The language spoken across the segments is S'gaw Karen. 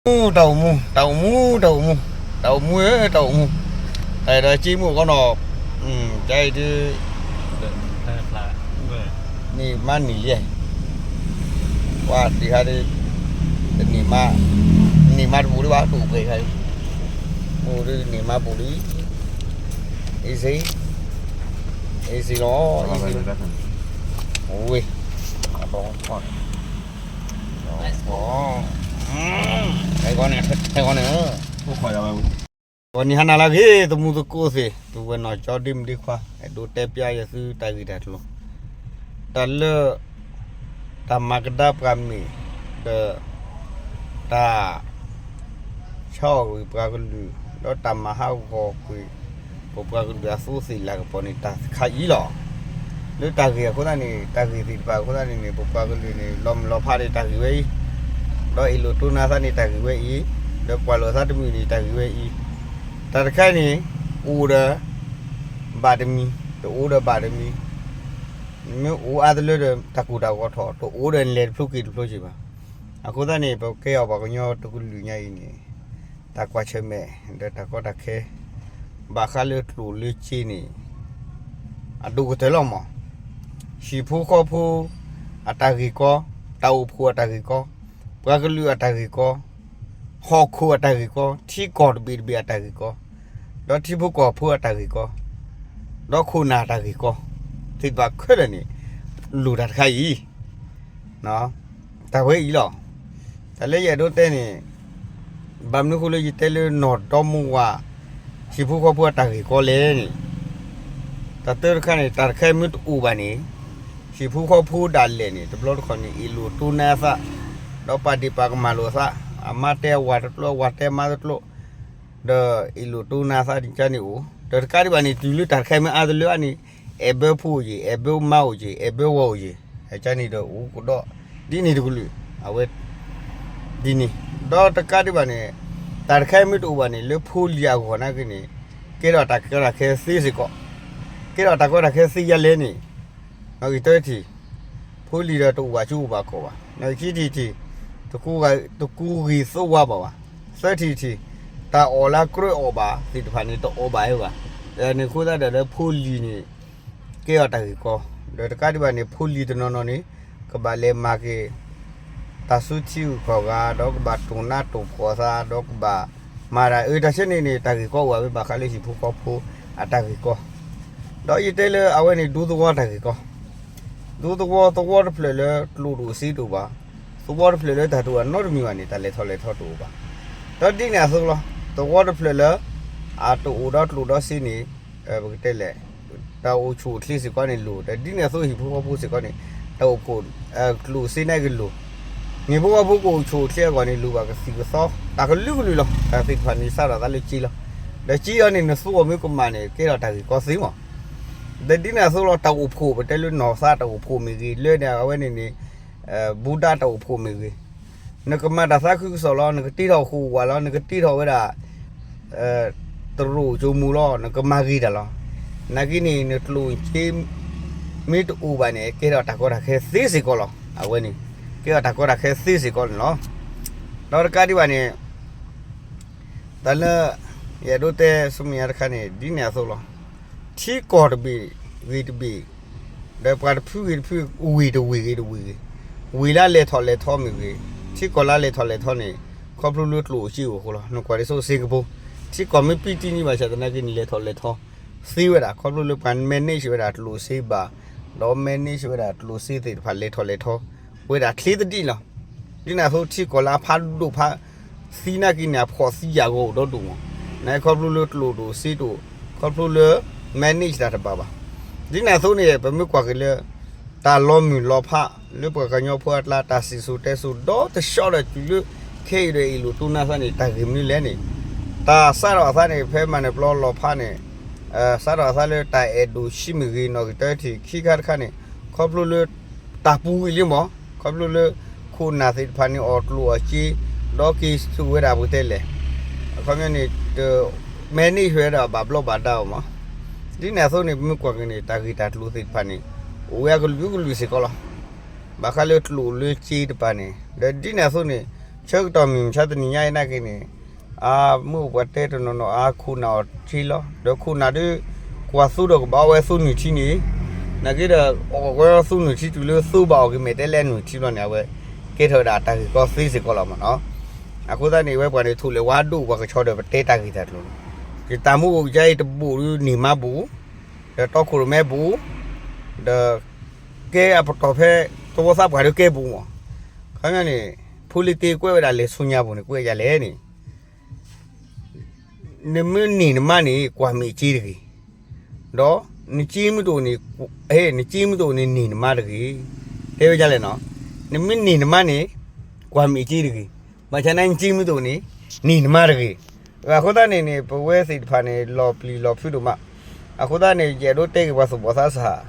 တၢ်အိၣ်မူ, တၢ်အိၣ်မူ, တၢ်အိၣ်မူ, တၢ်အိၣ်မူဧၢ တၢ်အိၣ်မူ, တၢ်အဲၣ်ဒိးက့မူၣ်ကီးနီၤ, ကဒုး န့ၢ်မါနံၤလံ, ပှၤတဟါဒုး တန့ၢ်မါ, န့ၢ်မါတဘူးလံဘၣ် တအိၣ်ပှဲၤခါ, အိၣ်ဒုးန့ၢ်မါဘူးလံ, အ့စ့, အ့စ့လီၤ, အ့စ့, ဝ့ၢ်, အဘီ, ဟဲဂီၤန့ၣ်, ဟဲဂီၤန့ၣ်, ဂီၤနံၤဟါနၤလၢအဂ့ၤ သမူသကိးသ့ၣ် ပုၢ်ဝဲၢ်နီၢ်ကၠီဒ့မုၣ်ဒ့ခွါ, အဲၣ်ဒိးတဲပျဲယသုတၢ်ဂ့ၢ်တၢ်ကျိၤ, တၢ်လၢ တၢ်မၤကဒါပှၤမ့ၢ် ဒီး တၢ် ဆါအီၣ်ကွံာ်ပှၤကလုာ် ဒီးတၢ်မၤဟးဂီၤကွံာ် ပပှၤကလုာ်အသူးသ့ၣ်လၤကပီၤန့ၣ် တၢ်တခါအံၤလီၤ. လၢတၢ်ဂ့ၢ်အဃိသတးန့ၣ် တၢ်ဂ့ၢ်သ့ၣ်တဖၣ်အဃိသတးန့ၣ်န့ၣ် ပပှၤကလုာ်န့ၣ် လီၤမုၢ်လီၤဖးန့ၣ်တၢ်ဂ့ၢ်ဝဲအံၤ, ဒီးအ့ၣ်လိာ်တိၢ်နါသးန့ၣ်တၢ်ဂ့ၢ်ဝဲအံၤ, ဒီးကွၢ်လိာ်သးတမုာ်န့ၣ်တၢ်ဂ့ၢ်ဝဲအံၤ, တၢ်တခါန့ၣ် အိၣ်ဒီး ဘၣ်တမံၤ, တအိၣ်ဒီးဘၣ်တမံၤ, မ့ၢ်အိၣ်အါတလၢဒီး တၢ်ကူၣ်တၢ်ဂီၤထီၣ်, တအိၣ်ဒီးနလဲၤတဖျိက့ၤတဖျိက့ၤဘၣ်. အဃိသတးန့ၣ် ပကဲအီၤပှၤကညီတကလုာ်ညါအံၤန့ၣ် တၢ်ကွၢ်ဆၢၣ်မဲာ် ဒီးတၢ်ကီတၢ်ခဲ ဘၣ်ဃးလၢကျိၣ်လၢစ့န့ၣ် အဒိၣ်ကတၢၢ်လီၤမး. ဟံၣ်ဖိဃီဖိ အတၢ်ဂ့ၢ်ကီ, တၢ်အိၣ်ဖှိၣ်အတၢ်ဂ့ၢ်ကီ, ပှၤကလုာ်အတၢ်ဂ့ၢ်ကီ, ဟီၣ်ခိၣ်အတၢ်ဂ့ၢ်ကီ, ထံကီၢ်တဘ့ၣ်တဘ့ၣ်အတၢ်ဂ့ၢ်ကီ, ဒီးထံဖိကီၢ်ဖိအတၢ်ဂ့ၢ်ကီ, ဒီးခိၣ်နၢ်တၢ်ဂ့ၢ်ကီ, သ့ၣ်တဖၣ်ခဲလၢာ်န့ၣ် လိၣ်တၢ်တခါအံၤ တၢ်ဝဲအံၤလီၤ. တၢ်လၢယအဲၣ်ဒိးတဲန့ၣ် ဘၣ်မနုၤအဃိလၢယတဲလၢနီၢ်ဒီမါဝၤ ဟံၣ်ဖိဃီဖိအတၢ်ဂ့ၢ်ကီလဲၣ်န့ၣ်, တၢ်တၢတခါန့ၣ် တၢ်တခါမ့ၢ်တအိၣ်ဘၣ်န့ၣ် ဟံၣ်ဖိဃီဖိဒၣ်လဲာ်န့ၣ် တဘျီတခီၣ်န့ၣ် အ့ၣ်လိာ်တိၢ်နါသး, ဒီးပာ်ဒ့ၣ်ပာ်ကမၣ်လိာ်သး, အမါတဲအဝၤတကျိၤ အဝၤတဲမါတကျိၤ, ဒီးအ့ၣ်လိာ်တိၢ်နါသးဒ်န့ၣ်အိၣ်, ဒီးတကးဒံးဘၣ်န့ၣ် တုၤလၢတၢ်တခါမ့ၢ်အါတလၢအါန့ၣ် အဲၣ်ဘၢဖိအိၣ်ယ့ၣ်, အဲၣ်ဘၢမါအိၣ်ယ့ၣ်, အဲၣ်ဘၢဝၤအိၣ်ယ့ၣ်, အကန့ၣ်ဒီးအိၣ်ကဒီး ဒ်န့ၣ်တကလုာ်, အဝဲ ဒ်န့ၣ်, ဒီးတကးဒံးဘၣ်န့ၣ် တၢ်တခါမ့ၢ်တအိၣ်ဘၣ်န့ၣ် လၢဖိလံၤအဂီၢ်နာ်က့န့ၣ် ကဲထီၣ်တၢ်ကီတၢ်ခဲသ့စ့ၢ်ကီး, ကဲထီၣ်တၢ်ကီတၢ်ခဲသ့ယါလဲၣ်န့ၣ်, နီၣ်ဂံၢ်တၢထံၣ်, ဖိလံၤဒီးတအိၣ်ဘၣ်ဆူအိၣ်ဘၣ်ကီၢ်ဘၣ်, နီၣ်ဂံၢ်ခံထံၣ်ထံၣ်, တကူဂ့ၤသဝါဘၣ်ဘၣ်, သၢထံၣ်တထံၣ်, တၢ်အီၣ်လၢကြၢးအီၣ်ဘၣ်သ့ၣ်တဖၣ်န့ၣ် တအီၣ်ဘၣ်ဝဲဘၣ်, န့ၣ်အဃိသတးဒီးလၢဖိလံၤန့ၣ် ကဲထီၣ်တၢ်ဂ့ၢ်ကီ, ဒီးတကးဒံးဘၣ်န့ၣ် ဖိလံၤတနီၤနီၤန့ၣ် ကဘၣ်လဲၤမၤက့ၤ တၢ်ဆူထံဂုၤကီၢ်ဂၤ ဒီးကဘၣ်တိၢ်နါတိၢ်ဖှီၣ်သး ဒီးကဘၣ်မၤတၢ်အၢ တၢ်ဆၢန့ၣ်န့ၣ် တၢ်ဂ့ၢ်ကီအိၣ်ဝဲ ဘၣ်ဃးလၢဟံၣ်ဖိဃီဖိအတၢ်ဂ့ၢ်ကီ, ဒီးယတဲလၢအဝဲန့ၣ် ဒူသဝီတၢ်ဂ့ၢ်ကီ, ဒူသဝီ သဝီတဖျၢၣ်လၢကျိၣ်တအိၣ်စ့တအိၣ်ဘၣ်, သဝီတဖျၢၣ်လၢတၢ်တအိၣ်အနီတမံၤဘၣ်န့ၣ် တၢ်လဲၤထီၣ်လဲၤထီတအိၣ်ဘၣ်, ဒီးဒ်န့ၣ်အသိးလီၤ. သဝီတဖျၢၣ်လၢ အတအိၣ်ဒီးကျိၣ်ဒီးစ့န့ၣ် ပကတဲလဲၣ် တၢ်အိၣ်ဆူၣ်အိၣ်ချ့စ့ၢ်ကီးန့ၣ်လိၣ်, ဒီးဒ်န့ၣ်အသိးဟံၣ်ဖိဃီဖိစ့ၢ်ကီးန့ၣ် တၢ်အိၣ်ဖှိၣ် ကျိၣ်စ့န့ၣ်ကလိၣ်, ဟံၣ်ဖိဃီဖိကအိၣ်ဆူၣ်အိၣ်ချ့အဂီၢ်န့ၣ် လိၣ်ဘၣ်ကသံၣ်ကသီ တၢ်ကလုာ်ကလုာ်လီၤ. တၢ်သ့ၣ်တဖၣ်န့ၣ် စးထီၣ်သးလၢစ့လီၤ. ဒီးစ့အံၤန့ၣ် နသူအီၤမ့ၢ်ကမၣ်န့ၣ် ကဲထီၣ်တၢ်ဂ့ၢ်ကီသ့မး. ဒီးဒ်န့ၣ်အသိးလီၤ တၢ်အိၣ်ဖှိၣ် ပတဲလၢနီၢ်သးတၢ်အိၣ်ဖှိၣ်မ့ၢ်ဂ့ၤ, လၢန့ၣ်အဝဲန့ၣ်န့ၣ် ဘူးဒးတၢ်အိၣ်ဖှိၣ်မ့ၢ်ဂ့ၤ, နကမၤတၢ်သးခုကစီၣ်လီၤ, နကတ့ထီၣ်ဃိဝဲလီၤ, နကတ့ထီၣ်ဝဲဒၣ် တရူးကၠိမူလီၤ, နကမၤဂ့ၤတၢ်လီၤ. နာ်က့န့ၣ် နကျိၣ်စ့ မ့ၢ်တအိၣ်ဘၣ်န့ၣ် ကဲထီၣ်တၢ်ကီတၢ်ခဲသ့စ့ၢ်ကီးလီၤ. အဝဲန့ၣ် ကဲထီၣ်တၢ်ကီတၢ်ခဲသ့စ့ၢ်ကီးန့ၣ်လီၤ. ဒီးတကးဒံးဘၣ်န့ၣ် တၢ်လၢ ယအဲၣ်ဒိးတဲဆူမဲာ်ညါတခါန့ၣ် ဒ်န့ၣ်အသိးလီၤ. ထံကီၢ်တဘ့ၣ်ဂ့ၤတဘ့ၣ်, ဒီးပှၤတဖုဂ့ၤတဖု, ဝ့ၢ်တဝ့ၢ်ဂ့ၤတဝ့ၢ်ဂ့ၤ, ဝ့ၢ်လၢလဲၤထီၣ်လဲၤထီမ့ၢ်ဂ့ၤ, ထံကီၢ်လၢလဲၤထီၣ်လဲၤထီန့ၣ် ခီဖျိလၢကျိၣ်စ့အိၣ်အဃိလီၤ. နကွၢ်ဒ်သိး Singapore ထံကီၢ်မ့ၢ်ပံတံန့ၢ်ဘၣ်ဆၣ်သနာ်က့န့ၣ် လဲၤထီၣ်လဲၤထီသ့ဝဲဒၣ် ခီဖျိလၢပှၤ manage ဝဲဒၣ်ကျိၣ်စ့ဘၣ်, ဒီး manage ဝဲဒၣ်ကျိၣ်စ့သ့ၣ်တဖၣ်လဲၤထီၣ်လဲၤထီ ဝဲဒၣ်ချ့သဒံးလီၤ. ဒ်န့ၣ်အသိးထံကီၢ်လၢအဖးဒိၣ်ဖးသံနာ်က့န့ၣ် အဖှီၣ်သံယာ်ဂီၤအိၣ်ဒီဒူၣ်မး, နာ်က့ခီဖျိလၢကျိၣ်တအိၣ်စ့တအိၣ်, ခီဖျိလၢ manage တၢ်တဘၣ်ဘၣ်. ဒ်န့ၣ်အသိးန့ၣ် ပမ့ၢ်ကွၢ်က့ၤလၢ တၢ်လီၤမုၢ်လီၤဖး လၢပှၤကညီဖိအကျါ တၢ်စံၣ်စိၤတဲစိၤ ဒီတဆီဒီးတုၤလၢ ခဲအံၤဒီးအ့ၣ်လိာ်တိၢ်နါသးန့ၣ် တၢ်ဂ့ၢ်မနုၤလဲၣ်န့ၣ်, တၢ်စးထီၣ်အသးန့ၣ် ဖဲမၤနၢၤပျီလီၤဖးန့ၣ် စးထီၣ်အသးလၢတၢ်အဲၣ်ဒိးဆံးမ့ၢ်ဂ့ၤ နီၣ်ဂံၢ်တၢထံၣ်ခံခါတခါန့ၣ် ခီဖျိလၢ တၢ်ပူၤကွံာ်လံမး, ခီဖျိလၢ ခိၣ်နၢ်သ့ၣ်တဖၣ်န့ၣ် အီၣ်ကျိၣ်အီၣ်စ့ ဒီးက့ၤစူၣ်ဝဲဒၣ်ပကတဲလဲၣ်, အခီပညီန့ၣ် တ manage ဝဲဒၣ်ဘၣ်ဘျီးဘၣ်ဒါအီၤမး. ဒ်န့ၣ်အသိးန့ၣ် ပမ့ၢ်ကွၢ်က့ၤန့ၣ် တၢ်ဂ့ၢ်တၢ်ကျိၤသ့ၣ်တဖၣ်န့ၣ် အိၣ်ဝဲအကလုာ်ကလုာ်စ့ၢ်ကီးလီၤ. ဘၣ်ဃးလၢကျိၣ်လၢစ့တဖၣ်န့ၣ် ဒီးဒ်န့ၣ်အသိးန့ၣ် ဆၢကတီၢ်မုၢ်မဆါတနံၤညါအံၤနာ်က့န့ၣ်, အမုၢ်အိၣ်ပှၤတဲတနီၤနီၤ အခိၣ်နၢ်အီၣ်ထံလီၤ, ဒီးခိၣ်နၢ်ဒုး ကွၢ်သူဒီးကဘၣ်အီဝဲသူနုၢ်ထံန့ၣ်, နာ်က့ဒီး အီၣ်ကွဲသူနုၢ်ထံတုၤလၢသူဘၣ်အီၣ်က့ၤမဲာ်တဲလဲအနုၢ်ထံဘျီန့ၣ် အဝဲကဲထီၣ်ဝဲဒၣ်တၢ်ဂ့ၢ်ကီသ့စ့ၢ်ကီးလီၤမ့ၢ်နီၤ. အဃိသတးန့ၣ် အဝဲပှၤန့ၣ် ထိၣ်လဲၤဝါဒိၣ်ပှၤကဆီဒီး ပတဲတၢ်ဂ့ၢ်တၢ်ကျိၤန့ၣ်, ယတၢ်မူအိၣ်ကယါအံၤတဘူးဒုးန့ၢ်မါဘူး, ဒီးတီခိၣ်ရိၣ်မဲဘူး, ဒီး ကဲအပတီၢ်ဖဲ သဝီသးပှၢ်ဒုးကဲဘူးမး. ခီပညီန့ၣ် ဖိလံၤတ့ၢ်ကွဲးဝဲဒၣ်လဲၤဆူညါပူၤန့ၣ် ကွဲးယၤလဲၣ်န့ၣ်, နမ့ၢ်န့ၢ်နမါန့ၣ် ကွၢ်မ့ၢ်က့တဂ့ၤ, ဒီး နက့မ့ၢ်တအိၣ်န့ၣ်, နက့မ့ၢ်တအိၣ်န့ၣ် န့ၢ်နမါတဂ့ၤ, တဲဝဲဒ်လဲၣ်နီၤ, နမ့ၢ်န့ၢ်နမါန့ၣ် ကွၢ်မ့ၢ်က့တဂ့ၤ, ဘၣ်ဆၣ်နက့မ့ၢ်တအိၣ်န့ၣ် န့ၢ်နမါတဂ့ၤ. အဃိသတးန့ၣ်န့ၣ် ပဝဲသ့ၣ်တဖၣ်န့ၣ် လီၤပျံၤလီၤဖုးဒိၣ်မး, အဃိသတးန့ၣ် ယအဲၣ်ဒိးတဲက့ၤပှၤသူၣ်ဘီၣ်သးစၢ်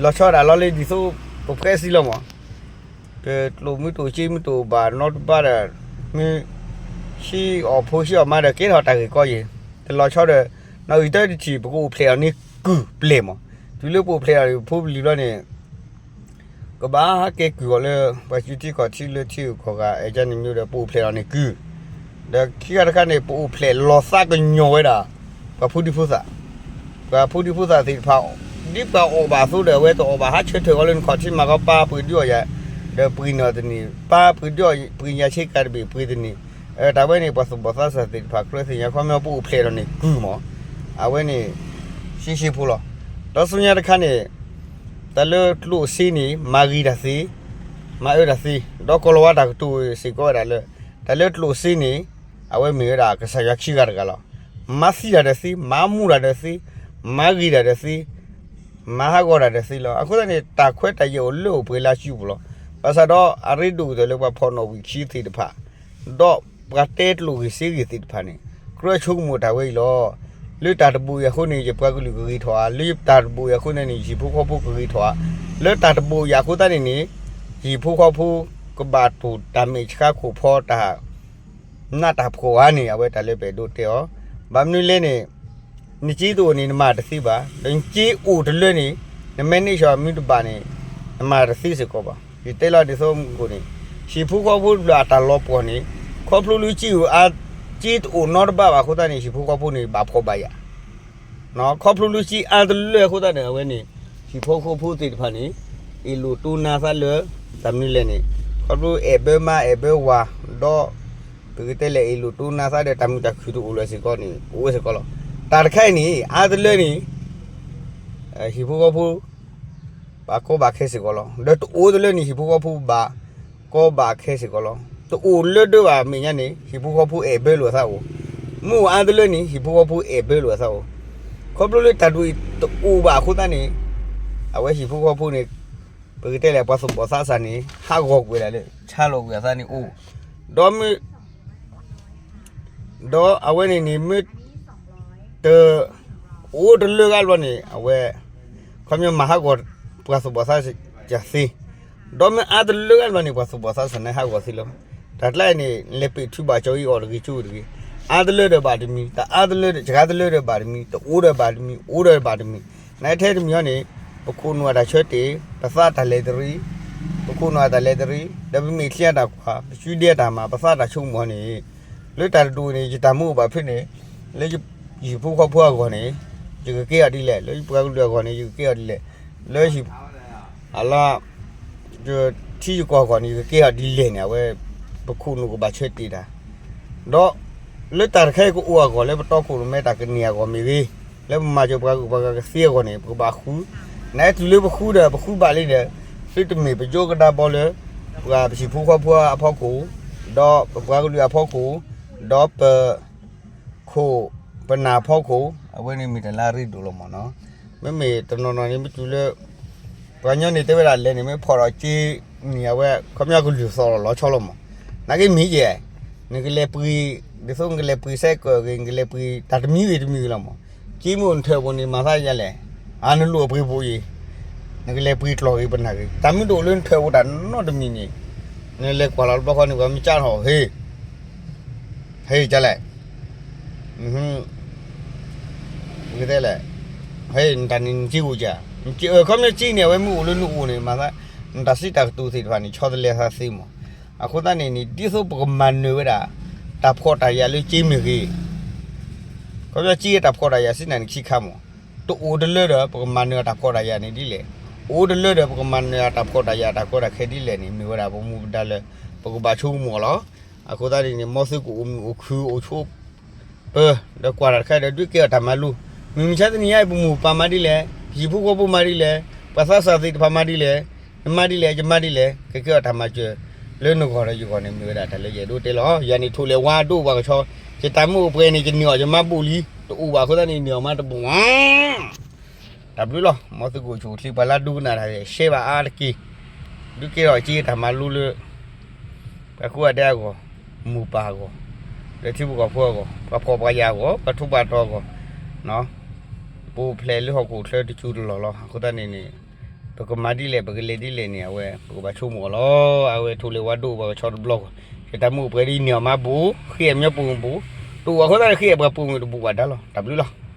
လီၤဆီဒၣ်လီၤလၢဒ်သိး ပဖှဲးစံလီၤမး, ပကျိၣ်မုၢ်တအိၣ်စ့မုၢ်တအိၣ်ဘၣ်နီတဘျီဒီး, မ့ၢ် ဟံၣ်အီၣ်ဖိဟံၣ်အီၣ်မါဒီး ကဲထီၣ်တၢ်ဂ့ၢ်ကီယဲၢ်, တလီၤဆီဒီး နီၣ်ဂံၢ်တၢတထံၣ် ပကအိၣ်ဖျဲၣ်အီၤန့ၣ်ကုၢ်ပျဲၢ်မး, တုၤလၢပအိၣ်ဖျဲၣ်အီၤန့ၣ်ဖိပလံၤဘျီန့ၣ် ကဘၣ်ဟးကဲကုၢ်အီၤလၢ ပှၤစုထံခီၣ်ထံလၢထံဂုၤကီၢ်ဂၤ အဲၣ်ကန့ၣ်မ့ၢ်ဒီး ပအိၣ်ဖျဲၣ်အီၤန့ၣ်ကုၢ်, ဒီးခံခါတခါန့ၣ် ပအိၣ်ဖျဲၣ်လီၤသးကညီၤဝဲဒၣ် ပှၤဖိဒံဖိသၣ်, ပှၤဖိဒံဖိသၣ်သ့ၣ်တဖၣ် ဒ်ပှၤအီၣ်ဘၣ်အသိးဒီး အဝဲတအီၣ်ဘၣ် ဟးဆၢထၢၣ်အီၤလၢနခီၣ်ထံးမၤကီး ပၢ်ပှ့ၤဒုးအီၣ်ယၤ, ဒီးပှ့ၤနီၢ်တန့ၢ် ပၢ်ပှ့ၤဒုးအီၣ် ပှ့ၤညါဆ့ကၤတဘ့ၣ်ပှ့ၤတန့ၢ်, တၢ်ဝဲန့ၣ် ပှၤသူၣ်ဘီၣ်သးစၢ်သ့ၣ်တဖၣ် ကြၢးသ့ၣ်ညါခီပညီ ပအိၣ်ဖျဲၣ်ထီၣ်န့ၣ်ကုၢ်မး, အဝဲန့ၣ် ရှဲရှဲဖိလီၤ. ဒီးဆူညါတခါန့ၣ် တၢ်လၢကျိၣ်စ့န့ၣ် မၤဂ့ၤတၢ်သ့, မၤအၢတၢ်သ့, ဒီးကီၢ်လီၤဝါတၢ်ကတိၤစ့ၢ်ကီးဝဲဒၣ်လၢ တၢ်လၢကျိၣ်စ့န့ၣ် အဝဲမ့ၢ်ဝဲဒၣ်ကစၢ်ယွၤခံဂၤတဂၤလီၤ. မၤသံတၢ်ဒီးသ့, မၤမူတၢ်ဒီးသ့, မၤဂ့ၤတၢ်ဒီးသ့, မၤဟးဂီၤတၢ်ဒီးသ့လီၤ. အဃိသတးန့ၣ် တၢ်ခွဲးတၢ်ယာ်အိၣ်လၢအိၣ်ပှဲၤလၢအစုပူၤလီၤ. ဘၣ်ဆၣ်ဒီး အရ့ဒိၣ်ကတၢၢ်လၢပှၤဖီၣ်နီၣ်ဝံာ်ခံသ့ၣ်တဖၣ် ဒီးပှၤတဲကျိၣ်ဂ့ၤစ့ဂ့ၤသ့ၣ်တဖၣ်န့ၣ် ကြၢးဆိကမိၣ်တၢ်ဝဲအံၤလီၤ. လၢတၢ်တဘိးအံၤအဃိန့ၣ် ယပှၤကလုာ်ကဂ့ၤထီၣ်ဧါ, လၢတၢ်တဘိးအံၤအဃိန့ၣ်န့ၣ် ယဟံၣ်ဖိဃီဖိကဂ့ၤထီၣ်ဧါ, လၢတၢ်တဘိးအံၤအဃိသတးန့ၣ်န့ၣ် ယဟံၣ်ဖိဃီဖိကဘၣ်တိၢ်တၢ်မဲာ်ဆှးခိၣ်ဖီတၢ် နးတၢ်ဖှီၣ်ဧါန့ၣ် အဝဲတၢ်လၢပအဲၣ်ဒိးတဲအီၤ. ဘၣ်မနုၤလဲၣ်န့ၣ် နစ့တအိၣ်န့ၣ် နမၤတသ့ဘၣ်, ဒီးနစ့အိၣ်တလၢန့ၣ် န manage အီၤမ့ၢ်တဘၣ်န့ၣ် နမၤတသ့စ့ၢ်ကီးဘၣ်. ယတဲလီၤဒ်သိးမုၢ်ကိၣ်န့ၣ် ဟံၣ်ဖိဃီဖိတဖၣ်အတၢ်လီၤပှီၢ်န့ၣ် ခီဖျိလၢစ့အိၣ်အါ စ့တအိၣ်နီတဘ့ၣ်ဘၣ်အဃိသတးန့ၣ် ဟံၣ်ဖိဃီဖိန့ၣ် ဘၣ်ဖှီၣ်ဘၣ်ယာ် ခီဖျိလၢစ့အါတလၢအဃိသတးန့ၣ် အဝဲန့ၣ် ဟံၣ်ဖိဃီဖိသ့ၣ်တဖၣ်န့ၣ် အ့ၣ်လိာ်တိနါသးလၢ တၢ်မနုၤလဲၣ်န့ၣ် ခီဖျိအဲၣ်ဘၢမါအဲၣ်ဘၢဝၤ ဒီး ပကတဲလဲၣ် အ့ၣ်လိာ်တိနါသးဒီးတၢ်မုာ်တၢ်ခုၣ်တအိၣ်လၢၤစ့ၢ်ကီးန့ၣ် အိၣ်ဝဲစ့ၢ်ကီးလီၤ. တၢ်တခါအံၤန့ၣ် အါတလၢန့ၣ် ဟံၣ်ဖိဃီဖိ ဘၣ်ကီဘၣ်ခဲစ့ၢ်ကီးလီၤ. ဒီးတအိၣ်တလၢန့ၣ် ဟံၣ်ဖိဃီဖိဘၣ်ကီဘၣ်ခဲစ့ၢ်ကီးလီၤ. တအိၣ်လၢဒၢးဘၣ်အမဲာ်ညါန့ၣ် ဟံၣ်ဖိဃီဖိအဲၣ်ဘၢလိာ်အသးအိၣ်, မ့ၢ်အိၣ်အါတလၢန့ၣ် ဟံၣ်ဖိဃီဖိအဲၣ်ဘၢလိာ်အသးအိၣ်. ခီဖျိလၢတၢ်ဒိၣ်အံၤတအိၣ်ဘၣ်အဃိသတးန့ၣ် အဝဲဟံၣ်ဖိဃီဖိန့ၣ် ပကတဲလဲၣ် ပှၤသူၣ်ဘီၣ်သးစၢ်န့ၣ် ဟးဂီၤကွံာ်ဒၣ်လၢ ဆါလီၤကွံာ်အသးန့ၣ်အိၣ်, ဒီးမ့ၢ် ဒီးအဝဲန့ၣ်န့ၣ် မ့ၢ် တ အိၣ်တလၢဂၤဘျီန့ၣ် အဝဲ ခီပညီမၤဟးဂီၤ ပှၤသူၣ်ဘီၣ်သးစၢ်သ့, ဒီးမ့ၢ်အါတလၢဂၤဘျီန့ၣ် ပှၤသူၣ်ဘီၣ်သးစၢ်န့ၣ်ဟးဂီၤသ့လီၤ. တၢ်ကျါအံၤန့ၣ် လဲၤပ့းထုဘၣ်ကၠီအံၤအီၤတဂ့ၤကၠိတဂ့ၤ, အါတလၢဒီးဘၣ်တမံၤ, တအါတလၢဒီး တဂၤတလၢဒီးဘၣ်တမံၤ, တအိၣ်ဒီးဘၣ်တမံၤ, အိၣ်ဒီးဘၣ်တမံၤ, နထဲတမံၤအံၤန့ၣ် ပခိၣ်နူာ်အတၢ်ဆၢတဲာ်, ပသးတၢ်လဲၤတရံး, ပခိၣ်နူာ်အတၢ်လဲၤတရံး, ဒီးပမဲာ်ချံအတၢ်ကွၢ်, ပစုဒ့အတၢ်မၤ, ပသးတၢ်ဆိကမိၣ်န့ၣ် လၢတၢ်တဒိၣ်န့ၣ် ယတၢ်မူအိၣ်ဘၣ်ဖဲန့ၣ် လၢယဟံၣ်ဖိဃီဖိအဂီၢ်န့ၣ် ယကကဲအီၤဒ်လဲၣ်, လၢယပှၤကလုာ်အဂီၢ်န့ၣ် ယကကဲအီၤဒ်လဲၣ်, လၢဟံၣ် အလၢ ယထံယကီၢ်အဂီၢ်န့ၣ် ယကကဲအီၤဒ်လဲၣ်န့ၣ် အဝဲ ပခိၣ်နူာ်ကဘၣ်ဆၢတဲာ်တၢ်, ဒီး လၢတၢ်တခါအံၤကအိၣ်အဂီၢ် လၢပတီခိၣ်ရိၣ်မဲတၢ်ကန့ၢ်အဂီၢ်မ့ၢ်ဂ့ၤ, လၢပမၤစၢၤပှၤဂုၤပှၤဂၤကသ့အဂီၢ်န့ၣ် ပကဘၣ်ဃု, နတုၤလၢပဃုဒီး ပဃုဘၣ်လံဒီး သုတမ့ၢ်ပကၠိကဒါဘီလၢ ပှၤပဟံၣ်ဖိဃီဖိအဖီခိၣ်, ဒီးပပှၤကလုာ်အဖီခိၣ်, ဒီးပ ခိၣ်ပနၢ်ဖီခိၣ် အဝဲန့ၣ်မ့ၢ်တၢ်လၢအရ့ဒိၣ်လီၤမးနီၤ. မ့မ့ၢ်တနီၤနီၤန့ၣ် မ့ၢ်တုၤလၢ ပှၤကညီန့ၣ်တဲဝဲဒၣ်လဲၣ်န့ၣ် မ့ၢ်ဖီၣ်ဒီးက့န့ၣ် အဝဲ ခီပညီကလုၢ်သီၣ်လီၤလီၤဆီလီၤမး. နာ်က့မ့ၢ်ယဲၢ် နကလဲၤပှ့ၤ ဒ်သိးနကလဲၤပှ့ၤစဲကၢၣ်ဂ့ၤ နကလဲၤပှ့ၤတၢ်တမံၤဂ့ၤတမံၤဂ့ၤလီၤမး. က့မ့ၢ်အိၣ်နထၢၣ်ပူၤန့ၣ် မၤသးယလဲၣ်, အါနလိၣ်အပှ့ၤပူၤအံၤ နကလဲၤပှ့ၤကျီၢ်ဂ့ၤပနၢ်ဂ့ၤ တၢ်မ့ၢ်တအိၣ်လၢနထၢၣ်ပူၤတၢ်နီတမံၤန့ၣ် နလဲၤကွၢ်လီၤတဘျီဃီန့ၣ် ပှၤမ့ၢ်ကၠါထီၣ်ဟ့ၣ် ဟ့ၣ်ကလဲၣ်, ပကတဲလဲၣ်, ဟ့ၣ်နတၢ်န့ၣ်နက့အိၣ်က, ခီပညီက့န့ၣ် အဝဲမ့ၢ်အိၣ်လၢနအိၣ်န့ၣ် မၤသး နတၢ်စံးတၢ်ကတိၤသ့ၣ်တဖၣ်န့ၣ် ဆီတလဲသးသ့မး. အဃိသတးန့ၣ်န့ၣ် ဒ်သိးပကမၤနၢၤဝဲဒၣ် တၢ်ဖှီၣ်တၢ်ယာ်လၢကၠ့မ့ၢ်ဂ့ၤ, ခီဖျိကၠ့တၢ်ဖှီၣ်တၢ်ယာ်စံးနၤန့ၣ်ခံခါမး, တအိၣ်တလၢဒီး ပကမၤနၢၤအတၢ်ဖှီၣ်တၢ်ယာ်န့ၣ်ဒ်လဲၣ်, အိၣ်တလၢဒီး ပကမၤနၢၤအတၢ်ဖှီၣ်တၢ်ယာ်တၢ်ကီတၢ်ခဲဒ်လဲၣ်န့ၣ် မ့ၢ်ဝဲဒၣ်ပမူပဒါလၢ ပကဘၣ်ဆိကမိၣ်အီၤလီၤ. အဃိသတးန့ၣ်န့ၣ် မ်သုကအိၣ်မုာ်အိၣ်ခုၣ်အိၣ်ဆိး ပၢ, ဒီးကွၢ်တၢ်တခါဒီး ဒုးကဲထီၣ်တၢ်မၤလိ, မုၢ်မဆါတနံၤညါအံၤ ပမိၢ်ပပၢ်မၤဒ်လဲၣ်, ပဟံၣ်ဖိဃီဖိမၤဒ်လဲၣ်, ပှၤသးစၢ်သ့ၣ်တဖၣ်မၤဒ်လဲၣ်, နမၤဒ်လဲၣ် ယမၤဒ်လဲၣ်, ကကဲထီၣ်တၢ်မၤစၢၤ လၢနဂီၢ်ဒီးယဂီၢ်န့ၣ် မ့ၢ်ဝဲဒၣ်တၢ်လၢယအဲၣ်ဒိးတဲလီၤ. ယၤန့ၣ် ထိၣ်လဲၢ်ဝါဒိၣ်ပှၤကဆီ, ယတၢ်မုၢ်အိၣ်ပှဲၤန့ၣ် ယန့ၢ်အီၤယမါဘူးလံ, တအိၣ်ဘၣ်အဃိသတးန့ၣ် ယန့ၢ်အီၤမါတဘူး တၢ်ဘျုးလီၤ. မ်သုကအိၣ်ဆူၣ်အိၣ်ချ့ ပှၤလၢဒိကနၣ်တၢ် ရှဲဘၣ်အါတက့ၢ်, ဒုးကဲထီၣ်ကၠ့တၢ်မၤလိလၢ ပှၤကိးဂၤဒဲးအဂီၢ်, မိၢ်ပၢ်အဂီၢ်, ဒီးထံဖိကီၢ်ဖိအဂီၢ်, ပှၤဖှီၣ်ပှၤယာ်အဂီၢ်, ပှၤထူးပှၤတီၤအဂီၢ်, ပအိၣ်ဖျဲၣ်လၢဟီၣ်ခိၣ်ချၢတစိၤတလီၢ်လီၤ. အဃိသတးန့ၣ်န့ၣ် ပကမၤဒ်လဲၣ် ပကလဲၤဒ်လဲၣ်န့ၣ် အဝဲပကဘၣ်ဆိကမိၣ်အီၤလီၤ. အဝဲထိၣ်လဲၢ်ဝါဒိၣ်ပှၤကဆီတဘျီဂီၢ်, ယတၢ်မုၢ်အိၣ်ပှဲၤဒ်ယန့ၢ်အီၤမါဘူး, ဃ့အဲၣ်မညီပူၤမုၢ်ဘူး, တအိၣ်အဃိသတးန့ၣ် ဃ့အဲၣ်ပှၤပူၤမုၢ်တဘူးဘၣ်ဒါလီၤ. တၢ်ဘျုးလီၤ.